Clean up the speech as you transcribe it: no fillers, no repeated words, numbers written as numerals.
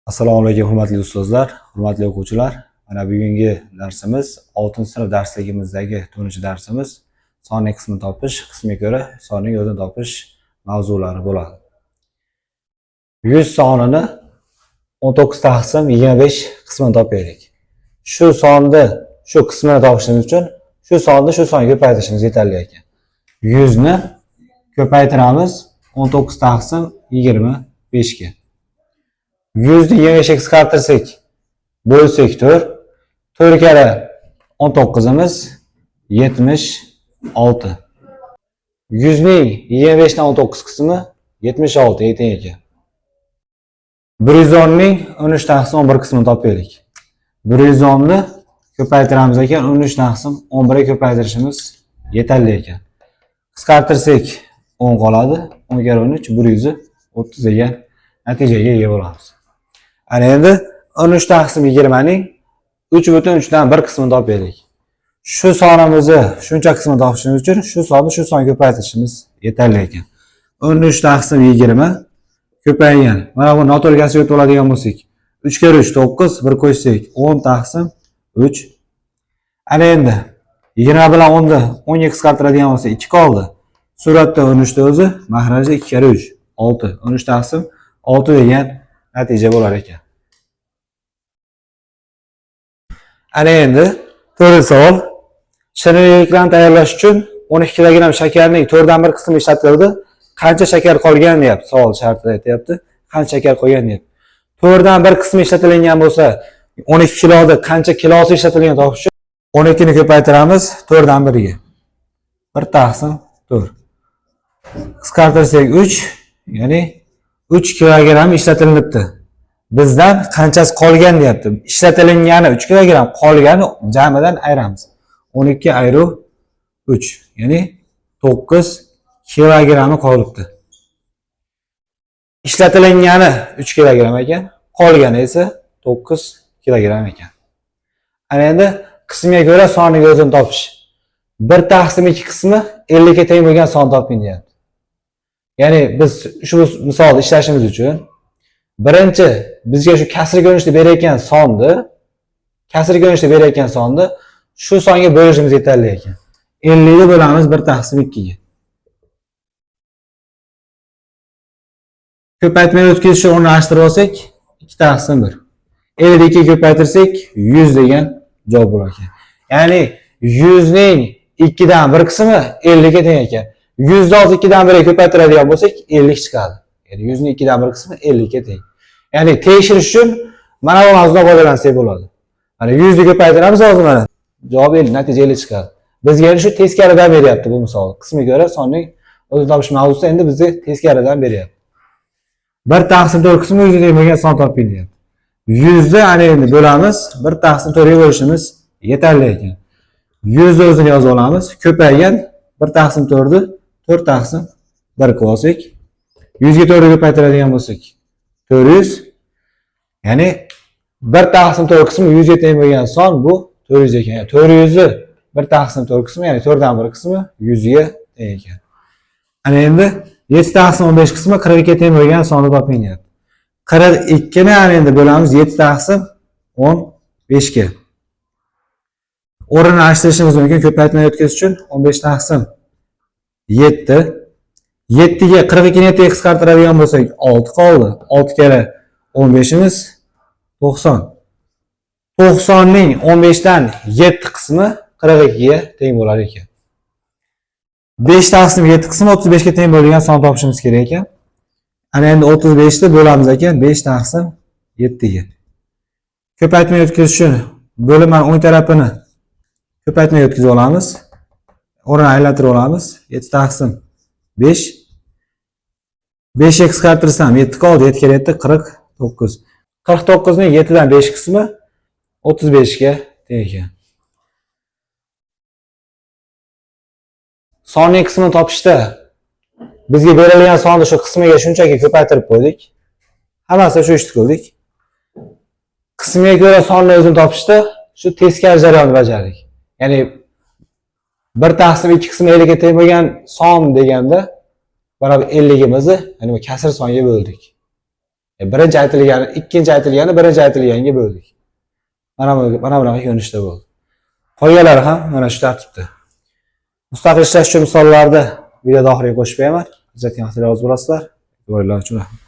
Assalomu alaykum, hurmatli ustozlar, hurmatli o'quvchilar. Mana bugungi darsimiz 6-sinf darsligimizdagi 4-darsimiz sonning qismini topish, qismiga ko'ra sonning o'zini topish mavzulari bo'ladi. 100 sonini 19 taqsim 25 qismini topaylik. Shu sonni shu qismini topishimiz uchun shu sonni shu songa ko'paytirishimiz yetarli ekan. 100 ni ko'paytiramiz 19 taqsim 25 ga. 100 ni 25 ga qisqartirsak, bo'lsak 4. 4 karra 19imiz 76. 100 ning 25 dan 19 qismi 76 ga teng ekan. 110 ning 13 taqsim 11 qismini topaylik. 110 ni ko'paytiramiz ekan, 13 taqsim 11 ga ko'paytirishimiz yetarli ekan. Qisqartirsak 10 qoladi. 10 karra 13 130 degan natijaga ega bo'lamiz. Ana endi 13 taqsim 20 ning 3,3 dan 1 qismini topaylik. Shu sonimizni shuncha qismini topishimiz uchun shu sonni shu songa ko'paytirishimiz yetarli ekan. 13 taqsim 20 ko'paygan. Mana bu noto'g'ri kasrga o'tib oladigan bo'lsak, 3 karra 3 9, 1 qo'shsak 10 taqsim 3. Ana endi 20 bilan 10 ni 10 ga qisqartiradigan bo'lsak 2 qoldi. Suratda 13 ta o'zi, mahrajda 2 karra 3 6. 13 taqsim 6 degan natija bo'lar ekan. Ana endi 4-savol. Shirinliklarni tayyorlash uchun 12 kilogramm shakarning 4 dan 1 qismi ishlatildi. Qancha shakar qolgan deyapti. Savol shartida aytyapti. Qancha shakar qolgan deyapti. 4 dan 1 qismi ishlatilgan bo'lsa, 12 kiloda qancha kilosi ishlatilgan topish uchun 12 ni ko'paytiramiz 4 dan 1 ga. 1 taqsim 4. Qisqartirsak 3, ya'ni 3 kilogramm ishlatilinibdi. Bizdan qanchasi qolgan deyapti. Ishlatilgani 3 kilogramm, qolgani jamidan ayiramiz. 12 ayru 3, ya'ni 9 kilogrammi qolibdi. Ishlatilgani 3 kilogramm ekan, qolgani esa 9 kilogramm ekan. Ana endi qismiga ko'ra sonning o'zini topish. 1 taqsim 2 qismi 50 ga teng bo'lgan son toping deyapti. Ya'ni biz shu misolni ishlashimiz uchun birinchi bizga shu kasr ko'rinishda berayotgan sonni shu songa bo'lishimiz yetarli ekan. 50 ni bo'lamiz 1 taqsim 2 ga. Ko'paytmay o'tkazishni o'rnini almashtirib olsak 2 taqsim 1. 50 ni 2 ga ko'paytirsak 100 degan javob bo'lar ekan. Ya'ni 100 ning 2 dan 1 qismi 50 ga teng ekan. 100 ni hozir 2 dan 1 ga ko'paytiradigan bo'lsak 50 chiqadi. Ya'ni 100 ning 2 dan 1 qismi 50 ga teng. Ya'ni tekshirish uchun mana bu mavzudan foydalansak bo'ladi. Mana 100 ni ko'paytiramiz hozir mana. Javob 50, natija 50 chiqadi. Bizga endi shu teskaridan beryapti bu misol. Qismiga ko'ra sonning o'zini topish mavzusida endi bizga teskaridan beryapti. 1 taqsim 4 qismi 100 ga teng bo'lgan son toping deyapti. 100 ni ana endi bo'lamiz, 1 taqsim 4 ga bo'lishimiz yetarli ekan. 100 ni o'zini yozib olamiz. Ko'paygan 1 taqsim 4 ni 4 taqsim 1 qilib olsak, 100 ga 4 ko'paytiradigan bo'lsak 400, ya'ni 1 taqsim 4 qismi 100 ga teng bo'lgan son bu 400 ekan. Ya'ni 400 ni 1 taqsim 4 qismi, ya'ni 4 dan 1 qismi 100 ga teng ekan. Ana endi 7 taqsim 15 qismi 42 ga teng bo'lgan sonni toping deyapti. 42 ni ana endi bo'lamiz 7 taqsim 15 ga. O'rnini almashtirishimiz mumkin ko'paytmay o'tkazish uchun 15 taqsim 7. 7 ga 42 ni 7 ga qisqartiradigan bo'lsak 6 qoldi. 6 karra 15imiz 90. 90 ning 15 dan 7 qismi 42 ga teng bo'lar ekan. 5 taqsim 7 qismi 35 ga teng bo'lgan son topishimiz kerak ekan. Ana endi 35 ni bo'lamiz ekan 5 taqsim 7 ga. Ko'paytmay o'tkazish uchun bo'linmani o'ng tarafini ko'paytmay o'tkazib olamiz. O'rnini aylantirib olamiz. 7 taqsim 5. 5 ga qisqartirsam 7 qoldi. 7 karra 7 49. 49 ning 7 dan 5 qismi 35 ga teng ekan. Sonning qismini topishda bizga berilgan sonni shu qismiga shunchaki ko'paytirib qo'ydik. Hammasi shu ishni qildik. Qismiga ko'ra sonni o'zini topishda shu teskari jarayonni bajardik. Ya'ni 1 taqsim 2 qismi 50 ga teng bo'lgan son deganda mana bu 50 gimizni, ya'ni bu kasr songa bo'ldik. Birinchi aytilgani, ikkinchi aytilgani birinchi aytilganga bo'ldik. Mana bunaqa ko'rinishda bo'ldi. Qolganlari ham mana shu tartibda. Mustaqil ishlash uchun misollarni video oxiriga qo'shib qo'yaman. Kuzatgan vaqtinglar rozi bo'lasizlar. E'tiboringiz uchun rahmat.